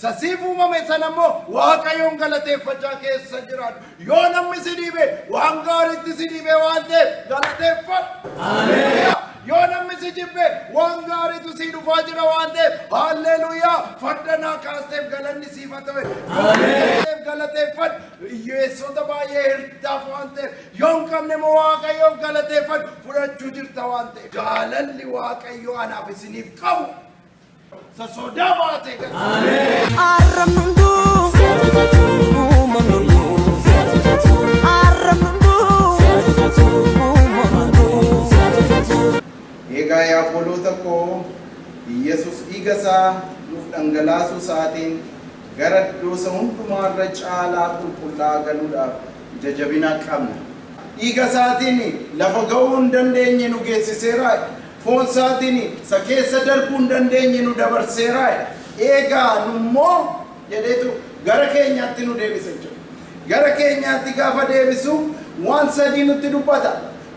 Isa siif uumame sana immoo Waaqayyoon galateeffachaa keessa jiraadhu. Yoo namni si dhiibe, waan gaariitti si dhiibe waan ta'eef galateeffadhu. Yoo namni si jibbe, waan gaariitu sii dhufaa jira waan ta'eef haalleluuyaa, farda naa kaasteef galanni siif haa ta'u. Yoo galateeffadhu, hiyyeessota baay'ee hirtaaf waan ta'eef. Yoo hin qabne immoo Waaqayyoof galateeffadhu, fudhachuu jirta waan ta'eef. Jaalalli Waaqayyoo anaaf isiniif qabu isa sodaa baatee gala. Arrabni hunduu uumamni hunduu, arrabni hunduu uumamni hunduu. Egaa yaa obboloota koo, Iyyasuus dhiiga isaa nuuf dhangalaasuu isaatiin gara iddoo isa hundumaa irra caalaa qulqullaa'aa galuudhaaf ija jabina qabna. Dhiiga isaatiin lafa ga'uu hin dandeenye nu geessiseera. Foon isaatiin isa keessa darbuu hin dandeenye nu dabarseera. Egaa nummoo jedheetu gara keenyaatti nu deebisa jechuudha. Gara keenyaatti gaafa deebisu waan sadii nutti dubbata.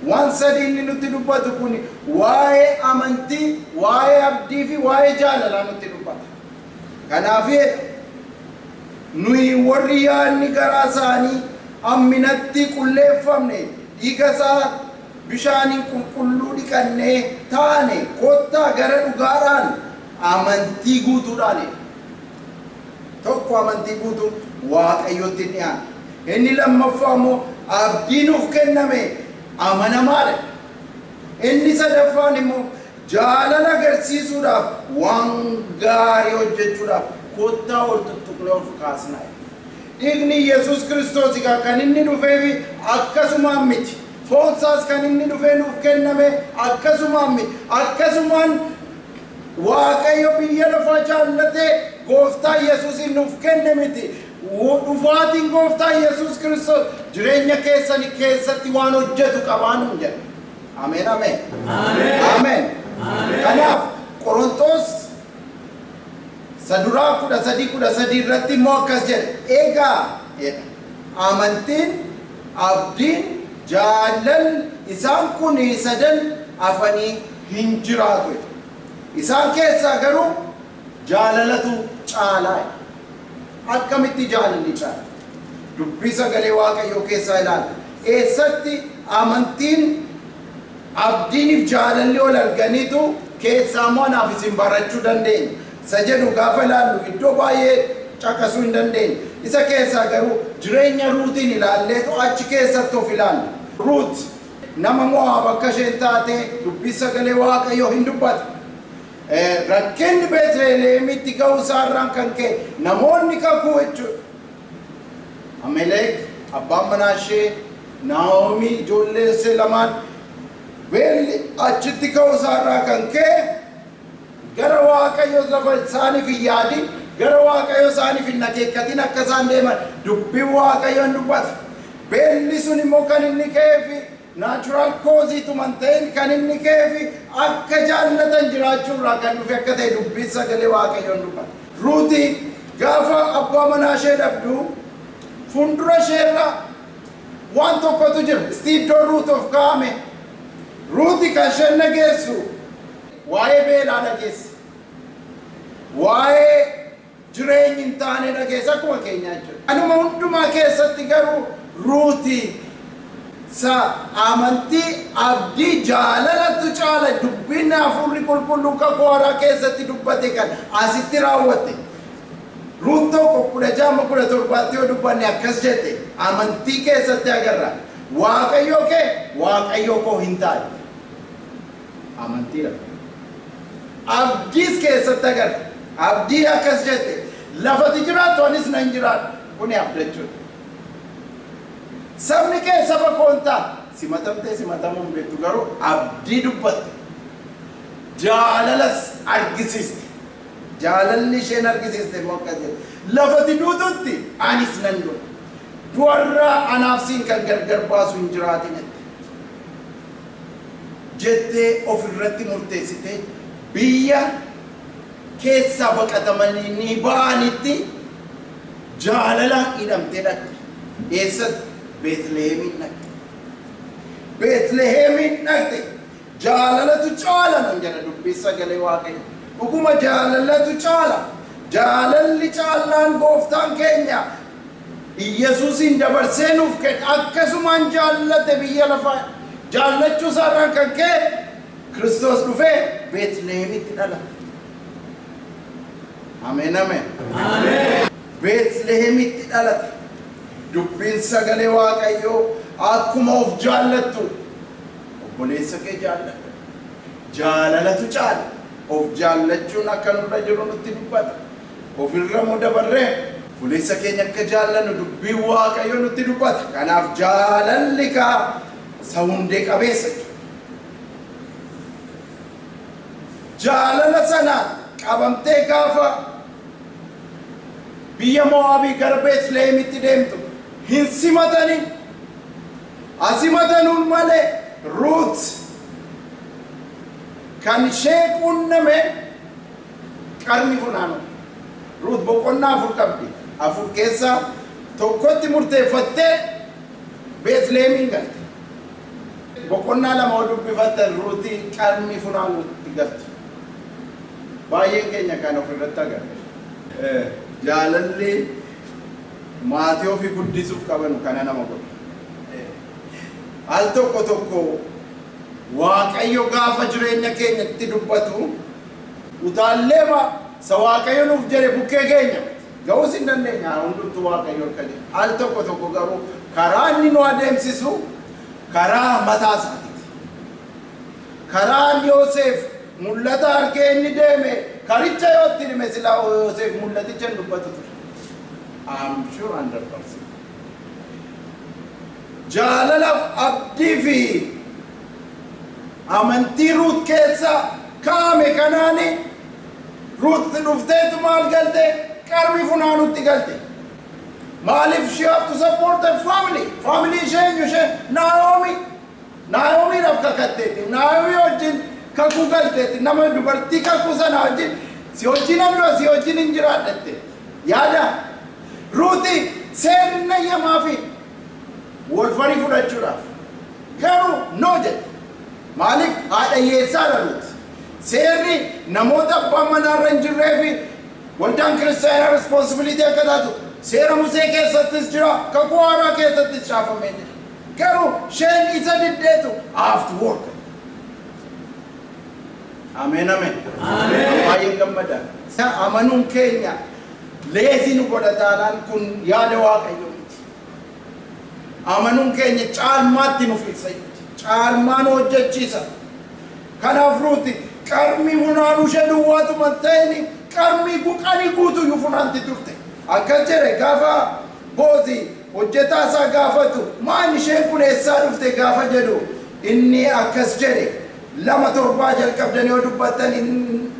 Waan sadii inni nutti dubbatu kun waa'ee amantii, waa'ee abdii fi waa'ee jaalalaa nutti dubbata. Kanaaf nuyi warri yaadni garaa isaanii hamminatti qulleeffamne, dhiiga isaa bishaaniin qulqulluu dhiqannee taane, kottaa gara dhugaadhaan amantii guutuudhaan. Tokko, amantii guutuu Waaqayyotti dhiyaana. Inni lammaffaa immoo abdii nuuf kenname amanamaadha. Inni sadaffaan immoo jaalala agarsiisuudhaaf, waan gaarii hojjechuudhaaf kottaa ol tuttuqnee of kaasnaa. Dhiigni Yesuus Kiristoos egaa kan inni dhufeefi akkasumaan miti. Foonsaas kan inni dhufee nuuf kenname akkasumaan miti. Akkasumaan Waaqayyo biyya lafaa jaallatee gooftaa Yesuusin nuuf kenne miti. Dhufaatiin gooftaa Yesuus Kiristoos jireenya keessanii keessatti waan hojjetu qabaa nuun jedha. Ameen, ameen. Ameen. Kanaaf Qorontoos saduraa 13:13 irratti immoo akkas jedha. Egaa jedha, amantiin, abdiin, jaalalli, isaan kun sadan hafanii hin jiraatu jedha. Isaan keessaa garuu jaalalatu caalaa jedha. Akkamitti jaalalli caala? Dubbii sagalee Waaqayyoo keessaa ilaalla. Eessatti amantiin, abdiiniif jaalalli ol arganiitu keessaa immoo anaaf isin barachuu dandeenya? Isa jedhu gaafa ilaallu iddoo baay'ee caqasuu hin dandeenya. Isa keessaa garuu jireenya Ruutiin ilaalleetu achi keessatti of ilaalla. Ruut nama Mo'aab akka isheen taate dubbii sagalee Waaqayyoo hin dubbata. Rakkinni Beetlihemitti ga'uu isaarraan kan ka'e namoonni kakuu jechuudha. Ameeleek, abbaan manaa ishee, Naa'omii, ijoollee ishee lamaan, beelli achitti ka'uu isaarraa kan ka'e gara Waaqayyo lafa isaaniif hin yaadin, gara Waaqayyo isaaniif hin akeekkatin akka isaan deeman dubbiin Waaqayyo hin dubbata. Beelli sun immoo kan inni ka'eef natural cause tuman ta'in, kan inni ka'eef akka jaallatan jiraachuu irraa kan dhufe akka ta'e dubbiin sagalee Waaqayyo hin dubbata. Ruuti gaafa abbaa manaa ishee dhabdu fuuldura isheerra waan tokkotu jira. Isti iddoo Ruut of kaa'ame. Ruuti kan isheen dhageessu waa'ee beelaa dhageesse. Waa'ee jireenyi hin taane dhageesse, akkuma keenyaa jechuudha. Anuma hundumaa keessatti garuu Ruuti sa amantii, abdii, jaalalatu caala dubbiin hafuurri qulqulluun kakuu haaraa keessatti dubbate kan asitti raawwatte. Ruut 1:16-17tti yoo dubbanne akkas jette, amantii keessatti agarra. Waaqayyo kee Waaqayyo koo hin taane. Amantiidha. Abdiis keessatti agarra. Abdii akkas jette: lafati jiraattu anis nan jiraadha. Kuni abdachuudha. Sabni kee saba koo hin ta'a. Simatamtee simatamuu hin beektu, garuu abdii dubbatte. Jaalalas argisiiste. Jaalalli isheen argisiiste immoo akkas jette: lafati duututti anis nan du'a. Du'arraa anaaf siin kan gargar baasu hin jiraatin jette. Jettee ofirratti murteessitee biyya keessaa baqatamanii ni ba'anitti jaalalaan hidhamtee dhaqxe. Eessatti? Beetlihemiin dhaqxe. Beetlihemiin dhaqxe. Jaalalatu caala nun jedha dubbii sagalee Waaqayyo. Dhuguma jaalalatu caala. Jaalalli caallaan Gooftaan keenya Iyyasuusiin dabarsee nuuf kenne, akkasumaan jaallate biyya lafaa. Jaallachuu isaarraan kan ka'e Kiristoos dhufee Beetlihemitti dhalate. Ameen, ameen. Beetlihemitti dhalate. Dubbiin sagalee Waaqayyoo, "Akkuma of jaallattu obboleessa kee jaalladhu." Jaalalatu caala. Of jaallachuun akka nurra jiru nutti dubbata. Ofirra immoo dabarree obboleessa keenya akka jaallannu dubbiin Waaqayyoo nutti dubbata. Kanaaf jaalalli kaa isa hundee qabeessa jechuudha. Jaalala sana qabamtee gaafa biyya Mo'aabii gara Beetlihemitti deemtu hin simatanii. Asimatanuun malee Ruut kan ishee quunname qarmii funaanu. Ruut boqonnaa afur qabdi. Afur keessaa tokkotti murteeffattee Beetlihemiin galte. Boqonnaa 2 yoo dubbifattan, Ruutii qarmii funaanuutti galtu. Baay'een keenya kan ofirratti agarre. Jaalalli maatii ofii guddisuuf qabanu kana nama godha. Al tokko tokko Waaqayyo gaafa jireenya keenyatti dubbatu, utaallee isa Waaqayyo nuuf jedhe bukkee keenya ga'uus hin dandeenya. Hundumtuu Waaqayyo harka jira. Al tokko tokko garuu karaa inni nu adeemsisu karaa mataa isaatiiti. Karaan Yoosef mul'ata argee inni deeme, karicha yoo itti hime, silaa Yoosef mul'aticha hin dubbatu ture. I'm sure 100%. Jaalalaaf abdii fi amantii Ruut keessa kaa'ame kanaani Ruut dhufteetu maal galte? Qarmii funaanutti galte. Maaliif? She have to support her family. Family ishee eenyu ishee? Naa'omi. Naa'omiidhaaf kakatteetti. Naa'omii wajjin kakuu galteetti. Nama dubartii kakuu sana wajjin, "Si wajjin nan du'a, si wajjin hin jiraadhatte." Yaada. Ruuti seerri nayyamaa fi wolfarii fudhachuudhaaf. Garuu no jedhe. Maaliif? Haadha hiyyeessaadha Ruuti. Seerri namoota abbaan manaarra hin jirree fi waldaan kiristaanaa responsibility akka taatu seera Musee keessattis jira, kakuu haaraa keessattis caafamee jira. Garuu isheen isa diddeetu, "I have to work." Ameen, ameen. Baay'een gammada. Amanuun keenya lazy nu godha taanaan, kun yaada Waaqayyoo miti. Amanuun keenya caalmaatti nu fixa. Caalmaa nu hojjechiisa. Kanaaf Ruuti qarmii funaanuu ishee duwwaatuma hin ta'in, qarmii guqanii guutuyyuu funaanti turte. Akkas jedhe, gaafa Boozi hojjetaa isaa gaafatu, "Maan isheen kun eessaa dhufte?" gaafa jedhu, inni akkas jedhe. 2:7 jalqabdanii yoo dubbattan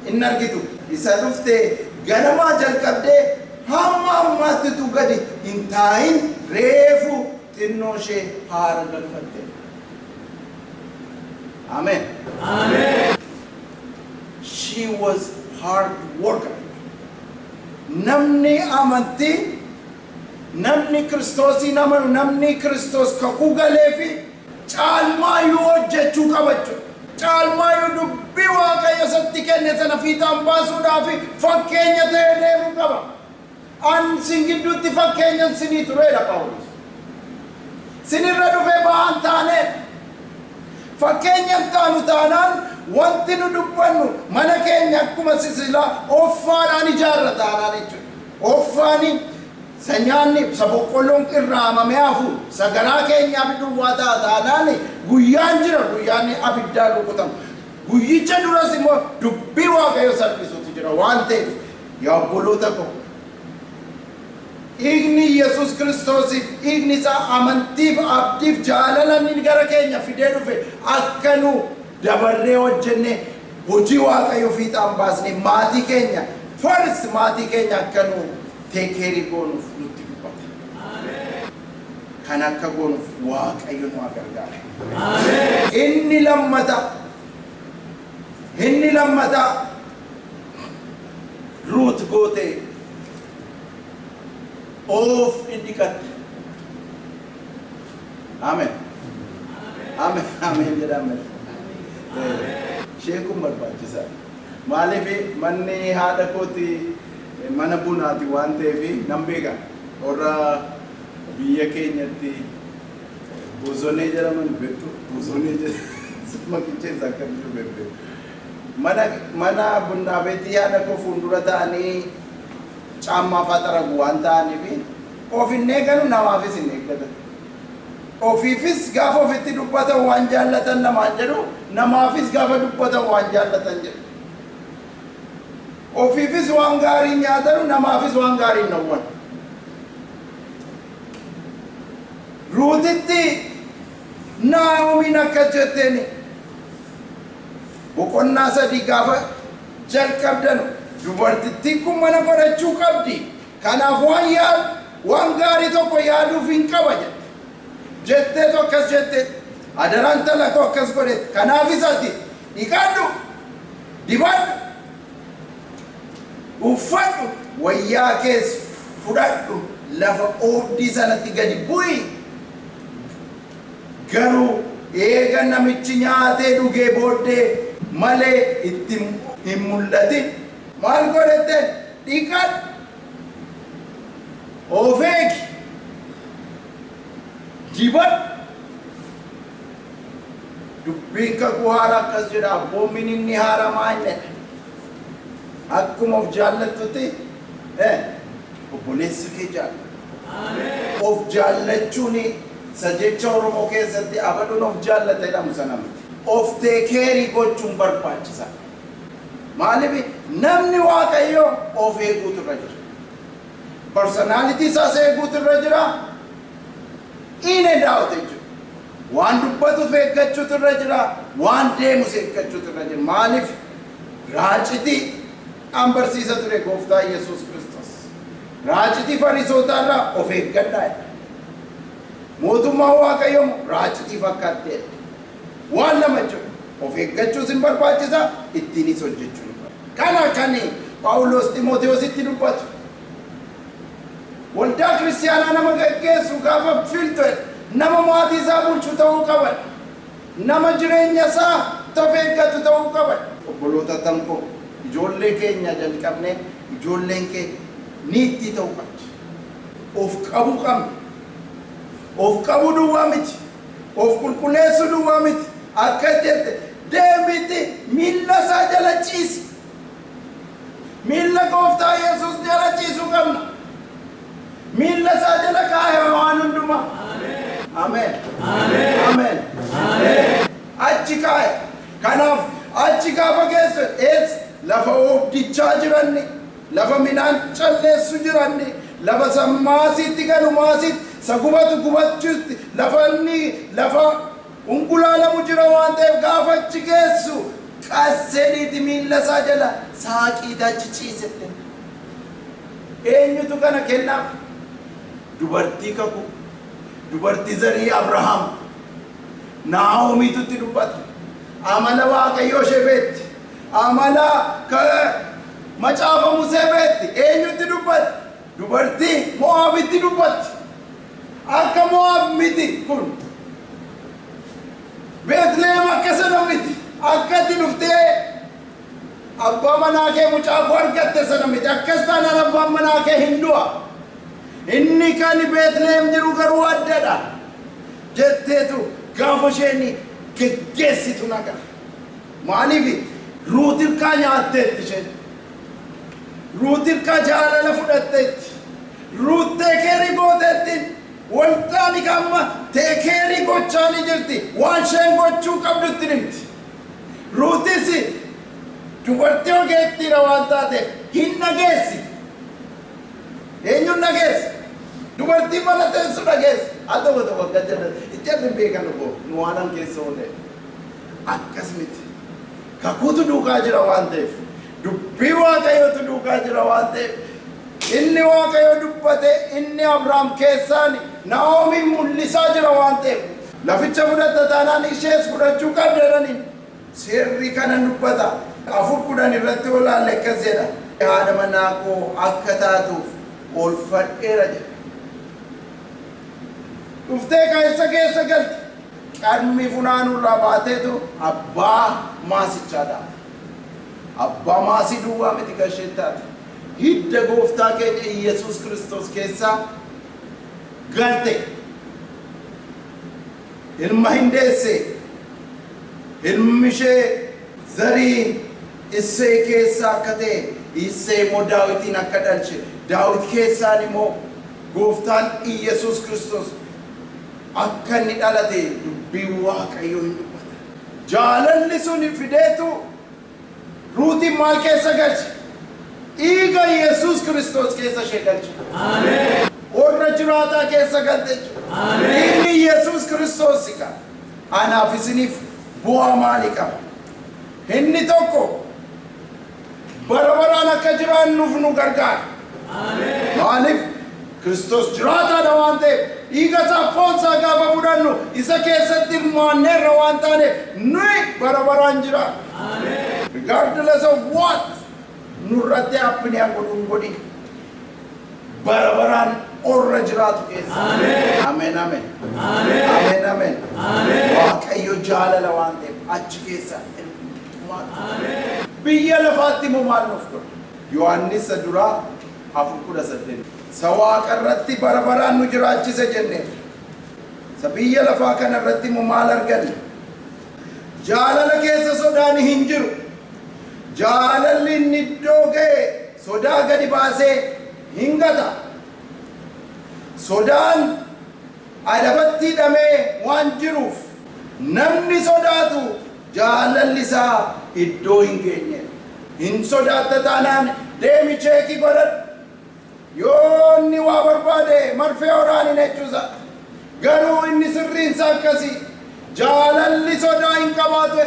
hin argitu. Isa dhufte ganamaa jalqabdee hamma ammaattitu gadi hin taa'in, reefu xinnoo ishee haara galfatte. Ameen. She was hard worker. Namni amantii, namni Kiristoosiin amanu, namni Kiristoos kakuu galee fi caalmaayyuu hojjechuu qaba jechuudha. Caalmaayyuu dubbii Waaqayyo isatti kenne sana fiixaan baasuudhaaf fakkeenya ta'ee deemuu qaba. "An sin gidduutti fakkeenya sinii tureedha," Phaawulos. Sinirra dhufee ba'aan taaneedha. Fakkeenya hin taanu taanaan, wanti nu dubbannu mana keenya akkuma sisilaa offaadhaan ijaarra taanaan jechuudha. Offaani isa nyaanni, isa boqqolloon irraa hamamee hafu, isa garaa keenya duwwaa ta'a taanaan, guyyaan jira, guyyaan abiddaan rukutamu. Guyyicha duras immoo dubbii Waaqayyo salphisuutu jira waan ta'eef, yaa obboloota koo, dhiigni Yesuus Kiristoosiif, dhiigni isaa amantiif, abdiif, jaalala inni gara keenya fidee dhufe, akka nu dabarree hojjenne, hojii Waaqayyo fiixaan baasne, maatii keenya first, maatii keenya akka nu take care goonuuf nutti dubbata. Kan akka goonuuf Waaqayyo nu haa gargaaru. Inni lammata Ruut goote, of dhidhiqatte. Ameen. Ameen. Ameen jedhame. Isheen kun barbaachisaadha. Maaliif? Manni haadha kooti Mana bunaati waan ta'eef nan beeka. Warra biyya keenyatti bozonee jedhaman beektu, bozonee jedhaman maqicha isaa akkamitti beektu. Mana bunnaa beetii haadha koo fuuldura ta'anii caammaa fa'aa xaragu waan ta'aniif of hin eeganu, namaafis hin eeggatan. Ofiifis gaafa ofitti dubbatan waan jaallatan namaan jedhu, namaafis gaafa dubbatan waan jaallatan jedhu. Ofiifis waan gaarii nyaatanu, namaafis waan gaarii hin dhowwan. Ruutitti Naa'omiin akkas jetteeni, boqonnaa 3 gaafa jalqabdanu, dubartittiin kun mana godhachuu qabdi. Kanaaf waan yaad waan gaarii tokko yaaduuf hin qaba jette. Jetteetu akkas jette, adaraan intala koo akkas godhete. Kanaafis ati dhiqadhu, dibadhu, uffadhu, wayyaa kees fudhadhu, lafa oobdii sanatti gadi bu'i. Garuu eega namichi nyaatee dhugee booddee malee itti hin mul'atin. Maal godhette? Dhiqadhu, of eegi, dibadhu. Dubbiin kakuu haaraa akkas jedha, abboommiin inni haaraa maa inni jedha? Akkuma of jaallattutti obboleessa kee jaalladhu. Of jaallachuun isa jecha Oromoo keessatti abaluun of jaallata jedhamu sana miti. Of take care gochuun barbaachisaadha. Maaliif? Namni Waaqayyoo of eeguutu irra jira. Personality isaas eeguutu irra jira. In and out jechuudha. Waan dubbatuuf eeggachuutu irra jira. Waan deemus eeggachuutu irra jira. Maaliif? Raacitii dhaan barsiisa ture Gooftaa Yesuus Kiristoos. Raacitii Fariisootaa irraa of eeggadhaa jedha. Mootummaan Waaqayyoo immoo raacitii fakkaatteedha. Waan lama jechuudha. Of eeggachuus hin barbaachisa, ittiinis hojjechuun hin barbaachisa. Kana kan Phaawulos Ximotewoositti dubbatu. Waldaa kiristiyaanaa nama gaggeessu gaafa filtu, nama maatii isaa bulchu ta'uu qaba. Nama jireenya isaa of eeggatu ta'uu qaba. Obboloota tankoo, ijoollee keenya jalqabnee ijoolleen kee niittii ta'uu qabdi. Of qabuu qabna. Of qabuu duwwaa miti. Of qulqulleessuu duwwaa miti. Akkas jette, deemiti miilla isaa jala ciisi. Miilla Gooftaa Yesuus jala ciisuu qabna. Miilla isaa jala kaa'e waan hundumaa. Ameen. Ameen. Achi kaa'e. Kanaaf achi gaafa geessu, ees lafa oobdichaa jiranni, lafa midhaan calleessu jiranni, lafa san maasiitti galu maasiitti, isa gubatu gubachuutti, lafa inni lafa ungulaalamu jira waan ta'eef, gaafa achi geessu qasseedhiiti miilla isaa jala saaqiita achi ciisette. Eenyutu kana kennaaf? Dubartii kakuu, dubartii zarii Abrahaam, Naa'omiitu itti dubbata. Amala Waaqayyoo ishee beekti. Amala macaafa Musee beekti. Eenyutti dubbatti? Dubartii Mo'aabitti dubbatti. Akka Mo'aab miti kun. Beetlehem akka sana miti. Akka itti dhuftee abbaa manaa kee mucaa koo argatte sana miti. Akkas taanaan abbaan manaa kee hin du'a. Inni kan Beetlehem jiru garuu addadha. Jetteetu gaafa isheen geggeessitu nagaa. Maaliif? Ruutirkaa nyaatteetti isheen. Ruutirkaa jaalala fudhatteetti. Ruut take care gooteetti. Waldaan amma take care gochaa ni jirti. Waan isheen gochuu qabdutti himti. Ruutis dubartii ogeettiidha waan taateef hin dhageessi. Eenyuun dhageessi? Dubartii mana teessu dhageessi. Al tokko tokko akka jedhan ijjarri hin beekan, obbo nu waanan keessa oolee. Akkas miti. Kakuutu duukaa jira waan ta'eef. Dubbii Waaqayyootu duukaa jira waan ta'eef. Inni Waaqayyo dubbate, inni Abrahaam keessaan Naa'omiin mul'isaa jira waan ta'eef. Laficha fudhatta taanaan ishees fudhachuu qabda jedhaniin. Seerri kana dubbata. 4:10 irratti olaalle akkas jedha. Haadha manaa koo akka taatuuf oolfadheera jedha. Dhuftee keessa keessa galte. Qarmii funaanurraa baateetu abbaa maasichaa taate. Abbaa maasii duwwaa miti kan isheen taate. Hidda gooftaa keenya Iyyasuus Kiristoos keessaa galte. Ilma hin deesse. Ilmi ishee zarii Isseey keessaa akka ta'e, Isseey immoo Daawitiin akka dhalche, Daawit keessaan immoo gooftaan Iyyasuus Kiristoos akka inni dhalate dubbiin Waaqayyoo hin dubbata. Jaalalli suni fideetu Ruutiin maal keessa galche? Dhiiga Yesuus Kiristoos keessa ishee galche. Warra jiraataa keessa galte jechuudha. Dhiigni Yesuus Kiristoos egaa anaaf isiniif bu'aa maalii qaba? Inni tokko bara baraan akka jiraannuuf nu gargaara. Maaliif? Kiristoos jiraataadha waan ta'eef, dhiiga isaa, foon isaa gaafa fudhannu isa keessatti hirmaanneerra waan taaneef nuyi bara baraan jiraanna. Regardless of what nurratti happen haa godhu hin godhin, bara baraan orra jiraatu keessa. Ameen, ameen. Ameen, ameen. Waaqayyo jaalala waan ta'eef achi keessa hirmaatu. Biyya lafaatti immoo maal nuuf godha? Yohaannis isa duraa 4:18. Isa waaqa irratti bara baraan nu jiraachise jennee. Isa biyya lafaa kana irratti immoo maal arganne? Jaalala keessa sodaan hin jiru. Jaalalli inni iddoo ga'e sodaa gadi baasee hin gata. Sodaan adabatti hidhamee waan jiruuf, namni sodaatu jaalalli isaa iddoo hin geenye. Hin sodaatta taanaan, deemi check godhadhu. Yoo inni waa barbaade marfee waraaniin jechuusa. Garuu inni sirriinsa akkasii. Jaalalli sodaa hin qabaatu.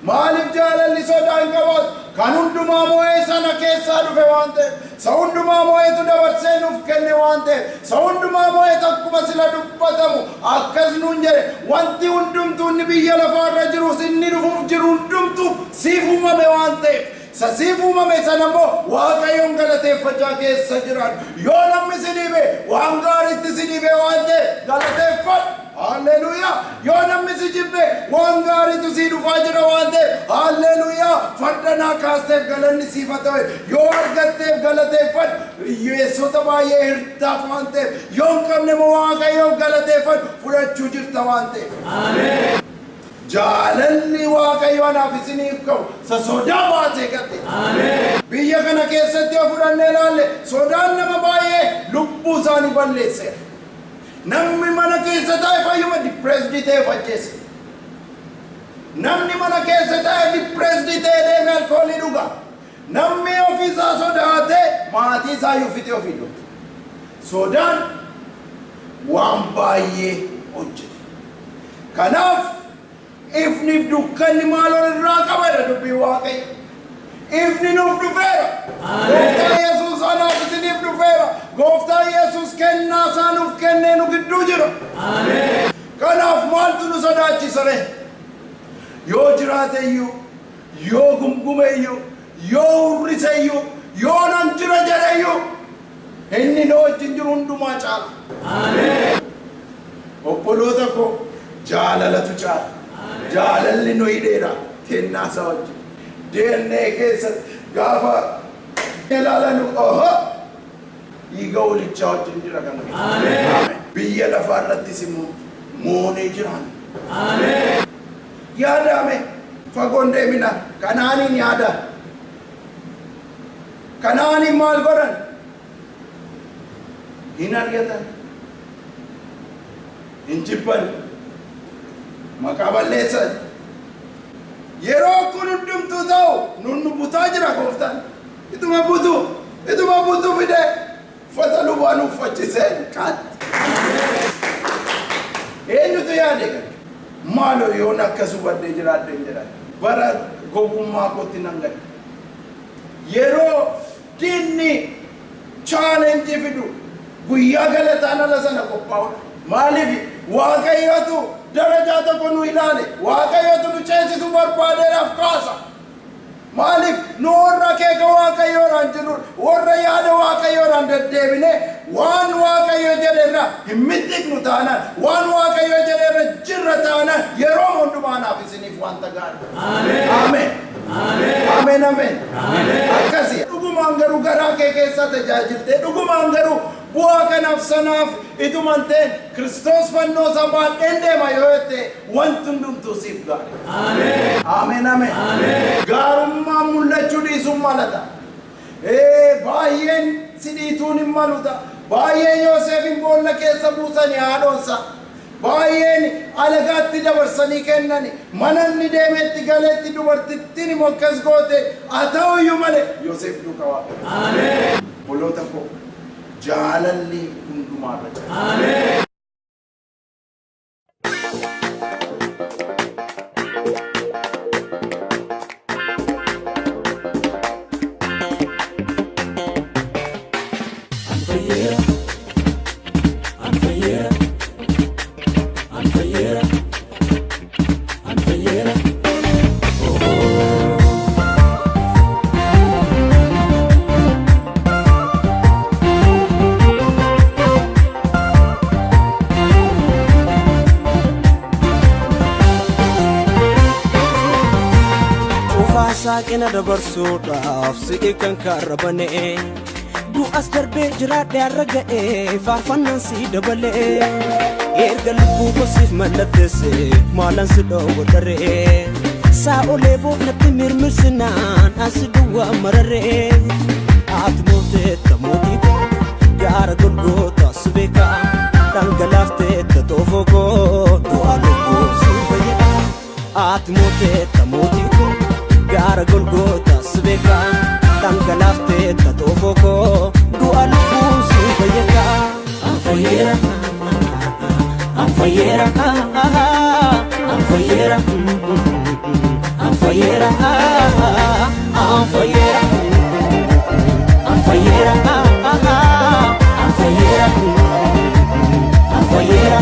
Maaliif jaalalli sodaa hin qabaatu? Kan hundumaa mo'ee sana keessaa dhufe waan ta'eef, isa hundumaa mo'eetu dabarsee nuuf kenne waan ta'eef, isa hundumaa mo'eetu akkuma sila dubbatamu akkas nuun jedhe, wanti hundumtuu inni biyya lafaarra jirus inni dhufuuf jiru hundumtuu siif uumame waan ta'eef. Isa siif uumame sana immoo Waaqayyoon galateeffachaa keessa jiran. Yoo namni si dhiibe, waan gaariitti si dhiibe waan ta'eef galateeffadhu. Halleluuyaa! Yoo namni si jibbe, waan gaariitu sii dhufaa jira waan ta'eef, halleluuyaa! Farda naa kaasteef galanni siif haa ta'u. Yoo argatteef galateeffadhu. Hiyyeessota baay'ee hirtaaf waan ta'eef. Yoo hin qabne immoo Waaqayyoon galateeffadhu. Fudhachuu jirta waan ta'eef. Jaalalli Waaqayyo anaaf isiniif qabu isa sodaa baasee gate. Biyya kana keessatti yoo fudhannee ilaalle, sodaan nama baay'ee lubbuu isaanii balleesseera. Namni mana keessa taa'e fayyuma depressed ta'e of ajjeese. Namni mana keessa taa'e depressed ta'e deeme alkoolii dhuga. Namni ofiisaa sodaatee maatii isaa iyyuu fixee ofii du'a. Sodaan waan baay'ee hojjete. Kanaaf ifniif dukkanni maal ol irraa qabadha dubbii Waaqayyo. Ifni nuuf dhufeera. Gooftaa Yesuus anaaf isiniif dhufeera. Gooftaa Yesuus kennaa isaa nuuf kennee nu gidduu jira. Kanaaf maaltu nu sodaachisa ree? Yoo jiraate iyyuu, yoo gumgume iyyuu, yoo hurrise iyyuu, yoo nan jira jedhe iyyuu, inni nu wajjin jiru hundumaa caala. Obboloota koo, jaalalatu caala. Jaalalli nu hidheera kennaa isaa wajjin. DNA keessatti gaafa ilaalanu, oho, dhiiga hoolichaa wajjin jira kan keessa. Biyya lafaa irrattis immoo moonee jiraanna. Yaadame fagoon deemina, Kanaaniin yaada. Kanaaniin maal godhan? Hin argatan. Hin jibban. Maqaa balleessan. Yeroo kun hundumtuu ta'u nun nu butaa jira gooftaan. Ituma butu, ituma butu fide uffata lubaa nu uffachisee qaatti. Eenyutu yaade kana? Maaloo, yoon akkas hubadhee jiraadhe hin jedhan. Bara gowwummaa kootti nan gadda. Yeroo diinni challenge fidu guyyaa galataan ala sana qophaa'udha. Maaliif? Waaqayyotu darajaa tokko nu ilaale. Waaqayyotu nu ceesisuu barbaadeedhaaf kaasa. Maaliif? Nu warra akeeka Waaqayyoodhaan jirru, warra yaada Waaqayyoodhaan deddeebinee waan Waaqayyo jedhe irraa hin mixxiqnu taanaan, waan Waaqayyo jedhe irra jirra taanaan, yeroo hundumaa anaaf isiniif wanta gaarii. Ameen. Ameen, ameen. Akkasi. Dhugumaan garuu garaa kee keessaa tajaajiltee dhugumaan garuu bu'aa kanaaf sanaaf ituma hin ta'in Kiristoos fannoo isaa baadheen deema yoo jette wanti hundumtuu siif gaarii. Ameen ameen. Gaarummaan mul'achuu dhiisuun malata. Ee, baay'een si dhiituun hin maluta. Baay'een Yooseefin boolla keessa buusani haadhoonsa. Baay'een alagaatti dabarsanii kennani. Mana inni deemetti galetti dubartittiin immoo akkas goote. Haa ta'uyyuu malee Yooseef duukaa Waaqayyo. Obboloota koo, jaalalli hundumaarra jira. Cufaa saaqina dabarsuudhaaf si'i kan karra banee du'as darbee jiraadhe har'a ga'ee faarfannaan si dabalee erga lubbuu kosiif mallatteesse maalan si dhoowwadharee saa'olee boonatti mirmirsinaan asi duwwaa mararee ati mooteetta mootii koo gaara golgoota si beekaa dhangalaafteetta xoofoo koo du'a lubbuu si fayyada. Ati mooteetta mootii koo gaara golgoota si beekaa dhangalaafteetta xoofoo koo du'a lubbuun si fayyada. An fayyeera, an fayyeera, an fayyeera, an fayyeera, an fayyeera, an fayyeera, an fayyeera, an fayyeera.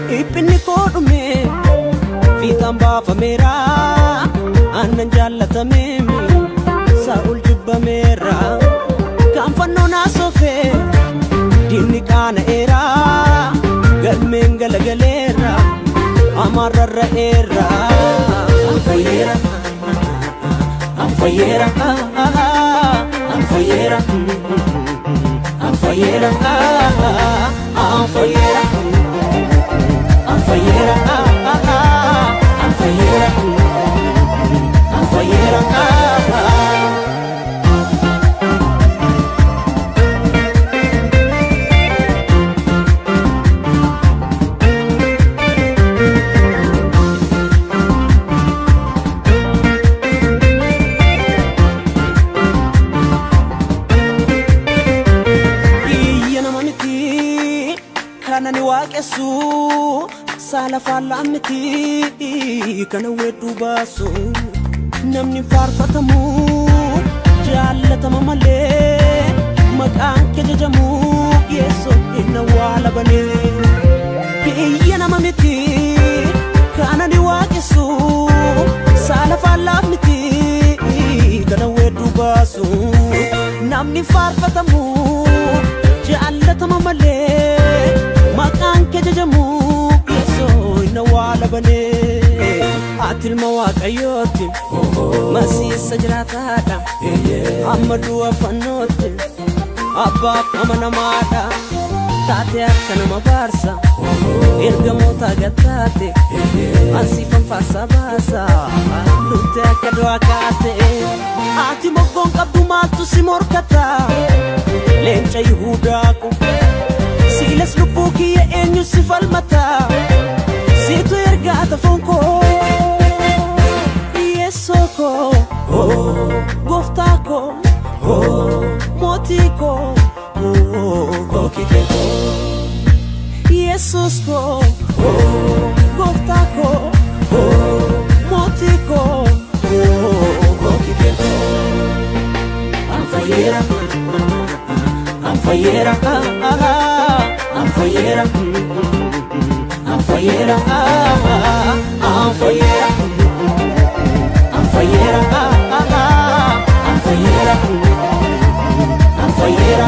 Dhiphinni koo dhume fiixaan baafameera aannan jaallatameemi Saa'ol jibbameera kan fannoo naasoofe diinni qaana'eera galmeen galagaleera amaarrarra'eera. An fayyeera, an fayyeera, an fayyeera, an fayyeera, an fayyeera. An fayyeera, an fayyeera, an fayyeera. Biyya nama miti kan ani waaqessu saala faallaa miti kana weedduu baasu namni faarfatamu jaallatama malee maqaan kee jajamu yeessoo hin awwaalabane. Biyya nama miti kan ani waaqessu saala faallaa miti kana weedduu baasu namni faarfatamu jaallatama malee maqaan kee jajamu yeessoo hin awwaalabane. Ati ilma Waaqayyooti masiisa jiraataadha amma du'a fannootti abbaaf amanamaadha taate akka nama baarsa ergamoota gattaate ansiifan faarsa baasa duute akka du'aa kaate ati moggoon qabdu maaltu si morkata leenca Yihuudaa ko siilas lubbuu kiyya eenyu si falmata siitu ergaa tafoon koo yeessoo koo gooftaa koo mootii koo Yesus koo gooftaa koo mootii koo. An fayyeera, an fayyeera, an fayyeera, an fayyeera, an fayyeera, an fayyeera, an fayyeera, an fayyeera.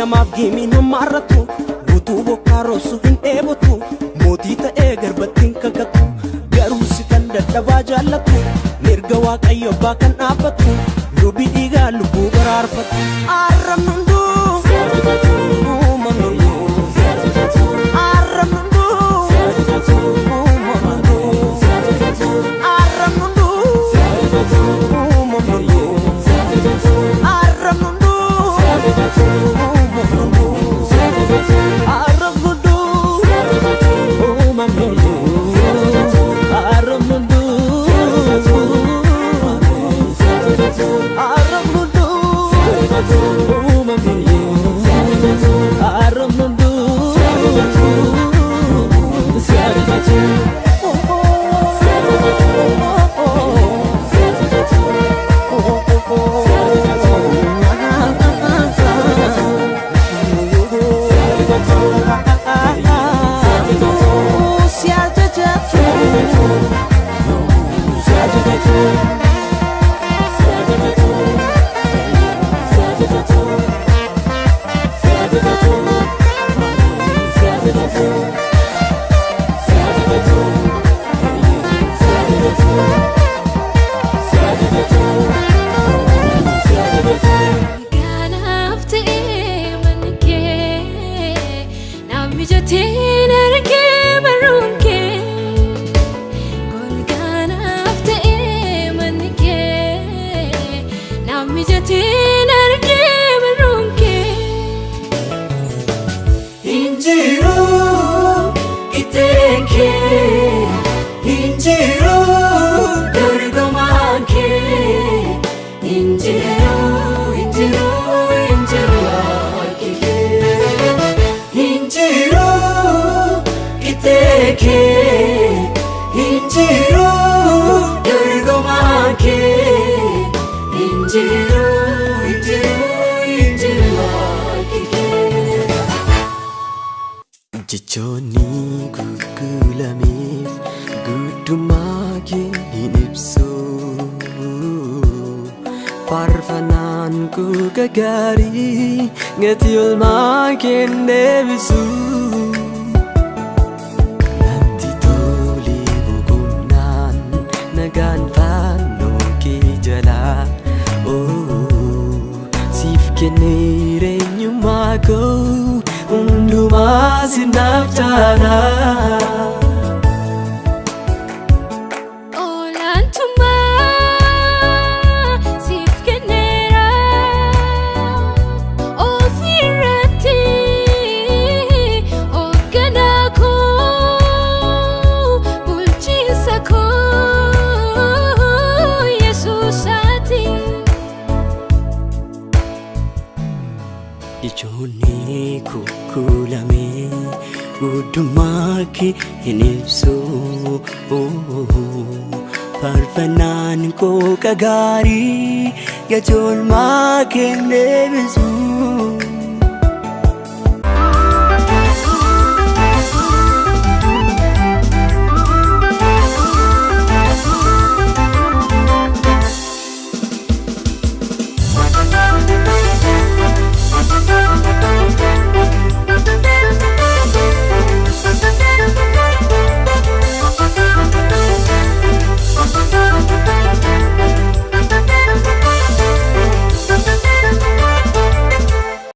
Namaaf gimiin hammaarratu guutuu bokkaa roobsu hin dheebotu mootii ta'ee garbatti hin kakatu garuu si kan dadhabaa jaallatu mirga waaqayyo abbaa kan dhaabbatu lubii dhiigaa lubbuu baraarfatu arrabni hunduu uumamni hunduu arrabni hunduu uumamni hunduu arrabni hunduu uumamni hunduu arrabni hunduu uumamni hunduu arrabni hunduu uumamni hunduu arrabni hunduu arrabni hunduu uumamni hunduu arrabni hunduu si ajajatu. Si ajajatu. Si ajajatu. Kanaaf ta'ee manni kee naaf mijateen argee barruun kee. Golgaanaaf ta'ee manni kee naaf mijateen argee barruun kee. Injiru qixxeen kee injiru dorgomaan kee injiru injiru injiru harki kee injiru qixxeen kee injiru dorgomaan kee injiru injiru injiru harki kee. Jechoonni gurgulameef guddummaa kee hin ibsu. Faarfannaan kuka gaarii gatii olmaa kee hin deebisu. Natti tole boqonnaan nagaan fannoo kee jalaa. Oh, siif kenneera eenyummaa koo hundumaa sinaaf caalaa. Olaantummaa siif kenneera ofirratti hoogganaa koo bulchiinsa koo Yesuusaati. Ijoonni kukkulamee guddummaa kee hin ibsu. Faarfannaan kooqa gaarii gatii oolmaa kee hin deebisu.